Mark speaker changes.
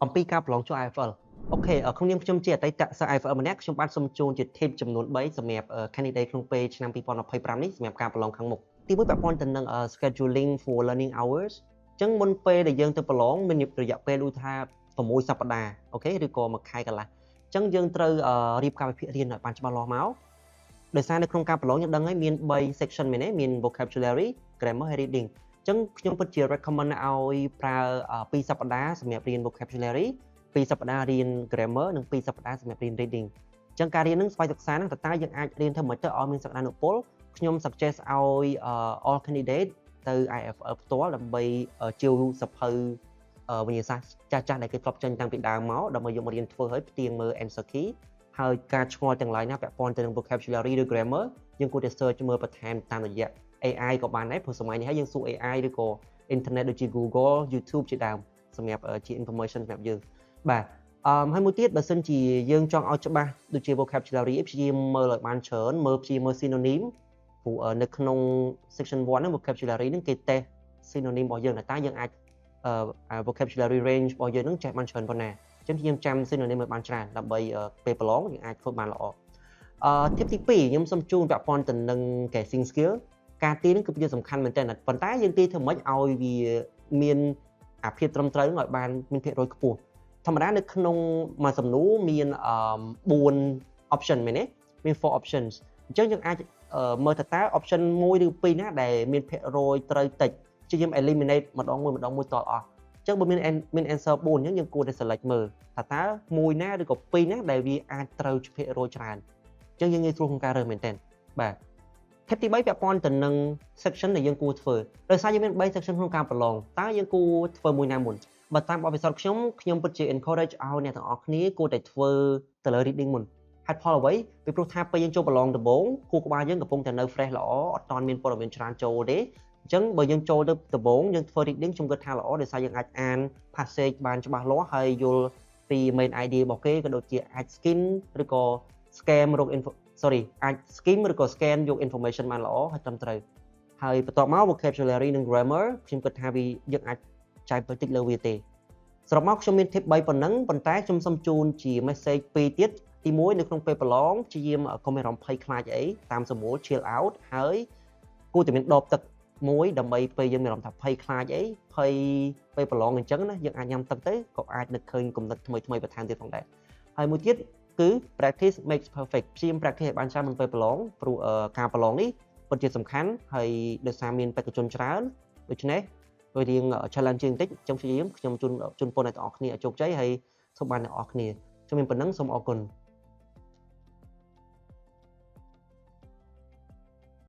Speaker 1: អំពីការប្រឡងជាប់ IFL។ OK ក្នុងនាមខ្ញុំជាអតីតសិស្ស IFL ម្នាក់ខ្ញុំបានសូមជូនជា tip ចំនួន3សម្រាប់ candidate ក្នុងពេលឆ្នាំ2025នេះសម្រាប់ការប្រឡងខាងមុខទីមួយពាក់ព័ន្ធទៅនឹង scheduling for learning hours។ អញ្ចឹងមុនពេលដែលយើងទៅប្រឡងមានរយៈពេលដូចថា6សប្តាហ៍ OK ឬក៏មួយខែកន្លះអញ្ចឹងយើងត្រូវរៀបការវិភាគរៀនឲ្យបានច្បាស់លាស់មកដោយសារនៅក្នុងការប្រឡងយើងដឹងហើយមាន3 section មែនទេមាន vocabulary, grammar ហើយ reading។ អញ្ចឹងខ្ញុំពិតជា recommend ឲ្យប្រើ2សប្តាហ៍សម្រាប់រៀន vocabulary 2សប្តាហ៍រៀន grammar និង2សប្តាហ៍សម្រាប់រៀន reading។ អញ្ចឹងការរៀននឹងស្វ័យសិក្សាហ្នឹងតើតើយើងអាចរៀនធ្វើម៉េចទៅឲ្យមានសក្តានុពលខ្ញុំ suggest ឲ្យ all candidate ទៅ IFL ផ្ទាល់ដើម្បីជាវសភៅវិញ្ញាសាស្ត្រចាស់ចាស់ដែលគេធ្លាប់ចេញតាំងពីដើមមកដើម្បីយកមករៀនធ្វើឲ្យផ្ទៀងមើល answer key ហើយការឆ្ងល់ទាំងឡាយណាពាក់ព័ន្ធទៅនឹង vocabulary ឬ grammar យើងគួរតែ search មើលបន្ថែមតាមរយៈ AI ក៏បានដែរព្រោះសម័យនេះហើយយើងសួរ AI ឬក៏ internet ដូចជា Google, YouTube ជាដើមសម្រាប់ជា information សម្រាប់យើងបាទអឺហើយមួយទៀតបើសិនជាយើងចង់ឲ្យច្បាស់ដូចជា vocabulary ព្យាយាមមើលឲ្យបានច្រើនមើលព្យាយាមមើល synonym ព្រោះនៅក្នុង section 1ហ្នឹង vocabulary ហ្នឹងគេ test synonym របស់យើងតើយើងអាច vocabulary range របស់យើងហ្នឹងចេះបានច្រើនប៉ុណ្ណាអញ្ចឹងខ្ញុំចាំ synonym ឲ្យបានច្រើនដើម្បីពេលប្រឡងយើងអាចធ្វើបានល្អអឺ tip ទី2ខ្ញុំសូមជូនពាក់ព័ន្ធទៅនឹង guessing skill។ ការទាយហ្នឹងគឺជាសំខាន់មែនទែនប៉ុន្តែយើងទាយធ្វើម៉េចឲ្យវាមានអាភាពត្រឹមត្រូវឲ្យបានមានភាគរយខ្ពស់ធម្មតានៅក្នុងមួយសំណួរមាន4 option មែនទេមាន4 options។ អញ្ចឹងយើងអាចមើលថាតើ option 1ឬ2ណាដែលមានភាគរយត្រូវតិចព្យាយាម eliminate ម្ដងមួយម្ដងមួយតអស់អញ្ចឹងបើមាន answer 4អញ្ចឹងយើងគួរតែ select មើលថាតើមួយណាឬក៏ពីរណាដែលវាអាចត្រូវភាគរយច្រើនអញ្ចឹងយើងងាយស្រួលក្នុងការរើសមែនទែនបាទ tip ទី3ពាក់ព័ន្ធទៅនឹង section ដែលយើងគួរធ្វើដោយសារយើងមាន3 section ក្នុងការប្រឡងតើយើងគួរធ្វើមួយណាមុនបើតាមបទពិសោធន៍ខ្ញុំខ្ញុំពិតជា encourage ឲ្យអ្នកទាំងអស់គ្នាគួរតែធ្វើទៅលើ reading មុនហេតុផលអ្វីពីព្រោះថាពេលយើងចូលប្រឡងដំបូងខួរក្បាលយើងកំពុងតែនៅ fresh ល្អអត់ទាន់មានព័ត៌មានច្រើនចូលទេអញ្ចឹងបើយើងចូលទៅដំបូងយើងធ្វើ reading ខ្ញុំគិតថាល្អដោយសារយើងអាចអាន passage បានច្បាស់លាស់ហើយយល់ពី main idea របស់គេក៏ដូចជាអាច skim ឬក៏ scan រក info sorry អាច skim ឬក៏ scan យក information បានល្អហើយត្រឹមត្រូវហើយបន្ទាប់មក vocabulary និង grammar ខ្ញុំគិតថាវាយើងអាចចាយបន្តិចលើវាទេសរុបមកខ្ញុំមាន tip 3ប៉ុណ្ណឹងប៉ុន្តែខ្ញុំសូមជូនជា message 2ទៀតទី1នៅក្នុងពេលប្រឡងព្យាយាមកុំមានអារម្មណ៍ភ័យខ្លាចអីតាមសម្រួល chill out ហើយគួរតែមានដបទឹកមួយដើម្បីពេលយើងមានអារម្មណ៍ថាភ័យខ្លាចអីភ័យពេលប្រឡងអញ្ចឹងណាយើងអាចញ៉ាំទឹកទៅក៏អាចនឹកឃើញគំនិតថ្មីថ្មីបន្ថែមទៀតផងដែរហើយមួយទៀតគឺ practice makes perfect។ ព្យាយាម practice ឲ្យបានច្រើនមុនពេលប្រឡងព្រោះការប្រឡងនេះពិតជាសំខាន់ហើយដោយសារមានបេក្ខជនច្រើនដូច្នេះវារៀង challenging បន្តិចអញ្ចឹងព្យាយាមខ្ញុំជូនជូនពរអ្នកទាំងអស់គ្នាឲ្យជោគជ័យហើយធ្វើបានទាំងអស់គ្នាខ្ញុំមានប៉ុណ្ណឹងសូមអរគុណ។